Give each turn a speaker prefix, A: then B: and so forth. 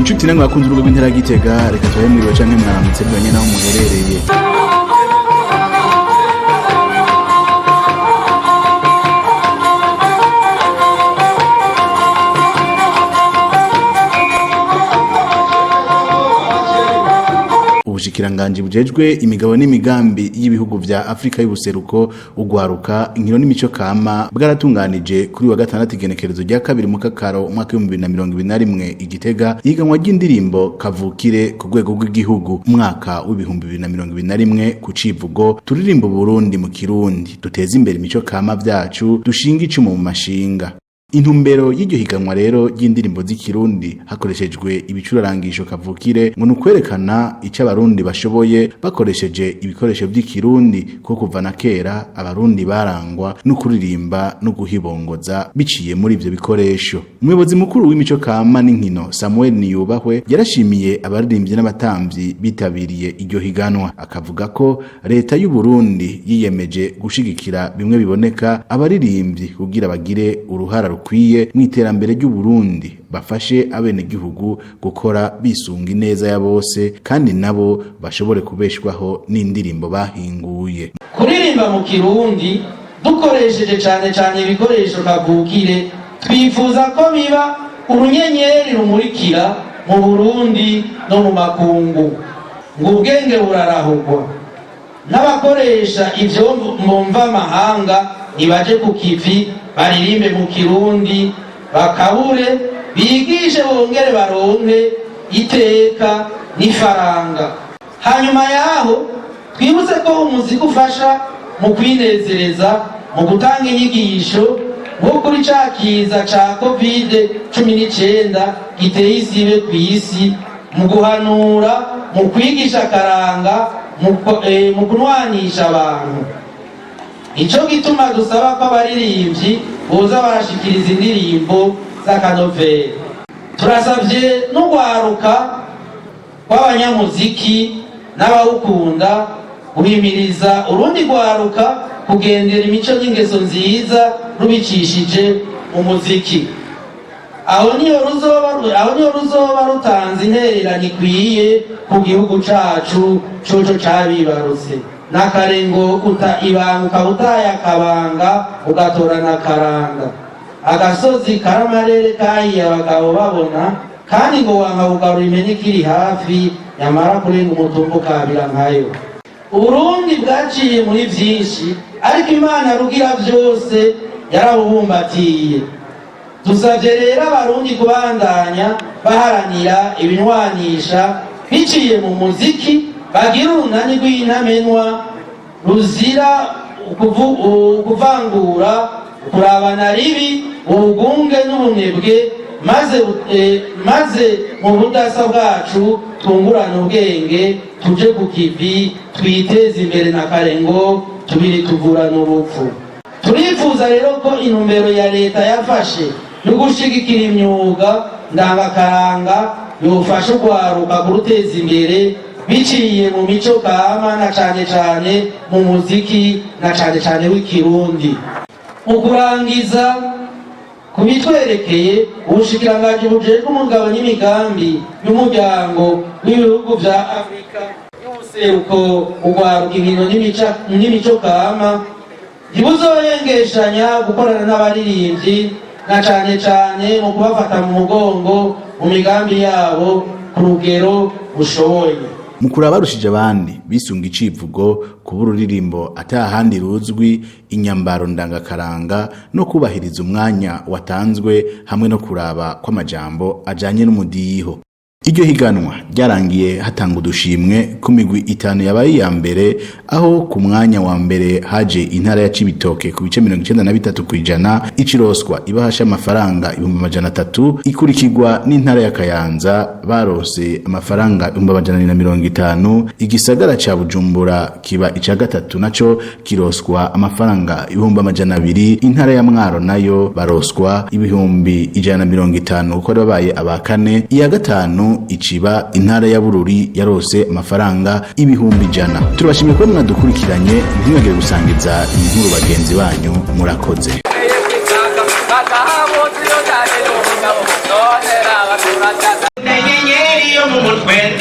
A: Inshuti namwe bakunze urubuga rw'intara ya Gitega, reka tubahe mwiriwe canke mwaramutse bivanye n'aho muherereye. Ubushikiranganji bujejwe imigabo n'imigambi y'ibihugu vya Afrika y'ubuseruko, ugwaruka, inkino n'imico kama bwaratunganije kuri wa gatandatu igenekerezo rya 2 mu Kakaro umwaka w'ibihumbi bibiri na mirongo ibiri na rimwe Igitega ihiganwa ry'indirimbo kavukire ku rwego rw'igihugu umwaka w'ibihumbi bibiri na mirongo ibiri na rimwe ku civugo turirimba Burundi mu Kirundi, duteze imbere imico kama vyacu, dushinga icumu mu mashinga. Intumbero y'iryo higanwa rero ry'indirimbo z'ikirundi hakoreshejwe ibicurarangisho kavukire ngo nukwerekana ico abarundi bashoboye bakoresheje ibikoresho vy'ikirundi, ko kuva na kera abarundi barangwa no kuririmba no guhibongoza biciye muri ivyo bikoresho. Umuyobozi mukuru w'imico kama n'inkino Samuel Niyubahwe yarashimiye abaririmbyi n'abatamvyi bitabiriye iryo higanwa, akavuga ko leta y'u Burundi yiyemeje gushigikira bimwe biboneka abaririmbyi kugira bagire uruhara rukwiye mu iterambere ry'u Burundi, bafashe abenegihugu gukora bisunga ineza ya bose kandi nabo bashobore kubeshwaho n'indirimbo bahinguye.
B: Kuririmba mu Kirundi dukoresheje cane cane ibikoresho kavukire, twifuza ko biba urunyenyeri rumurikira mu Burundi no mu makungu. Ngo ubwenge burarahugwa, n'abakoresha ivyo mvamahanga nibaje ku kivi baririmbe mu Kirundi, bakabure bigishe bongere baronke iteka n'ifaranga. Hanyuma yaho twibutse ko umuziki ufasha mu kwinezereza, mu gutanga inyigisho, nko kuri ca kiza ca COVID-19 giteye isibe kw'isi, mu guhanura, mu kwigisha akaranga, mu kunwanisha abantu. Ico gituma dusaba ko abaririmbyi boza barashikiriza indirimbo z'akanovera. Turasavye n'urwaruka rw'abanyamuziki n'abawukunda guhimiriza urundi rwaruka kugendera imico n'ingeso nziza rubicishije mu muziki. Aho niyo ruzoba rutanze intererano ikwiye ku gihugu cacu coco cabibarutse. Nakarengo uta ibanga ukaba utaye akabanga ugatorana akaranga. Agasozi karamarere kahiye abagabo babona, kandi ngo wanga kugarura impene ikiri hafi, yamara kurenga umutumba ukabira nkayo. Uburundi bwaciye muri vyinshi, ariko Imana rugira vyose yarabubumbatiye. Dusavye rero abarundi kubandanya baharanira ibinwanisha biciye mu muziki, bagira urunani rw'intamenwa ruzira ukuvangura, kurabana ribi, ubugunge n'ubunebwe, maze mu budasa bwacu twungurane ubwenge, tuje ku kivi, twiteze imbere. Na karengo tubiri tuvurana urupfu. Turifuza rero ko intumbero ya leta yafashe yo gushigikira imyuga ndangakaranga yofasha urwaruka kuruteza imbere biciye mu mico kama, na cane cane mu muziki, na cane cane w'ikirundi. Mu kurangiza, ku bitwerekeye, ubushikiranganji bujejwe umugabo n'imigambi y'umuryango w'ibihugu vya Afrika y'ubuseruko, urwaruka, inkino n'imico kama ntibuzoyengeshanya gukorana n'abaririmbyi, na cane cane mu kubafata mu mugongo mu migambi yabo ku rugero bushoboye.
A: Mu kuraba barushije abandi bisunga icivugo kuba ururirimbo atahandi ruzwi, inyambaro ndangakaranga no kubahiriza umwanya watanzwe, hamwe no kuraba kw'amajambo ajanye n'umudiho. Iryo higanwa ryarangiye hatanga udushimwe ku migwi itanu yabaye iya mbere, aho ku mwanya wa mbere haje intara ya Cibitoke ku bice 93%, iciroswa ibahasha amafaranga 300,000, ikurikirwa n'intara ya Kayanza barose amafaranga 250,000. Igisagara ca Bujumbura kiba ica gatatu, naco kiroswa amafaranga 200,000. Intara ya Mwaro nayo baroswa 150,000 kuko babaye aba kane. Iya gatanu iciba intara ya Bururi yarose amafaranga 100,000. Turabashimiye kuba mwadukurikiranye, ntimwagire gusangiza iyi nkuru bagenzi banyu. Murakoze.
C: Nyenyeri. Mu mutwe.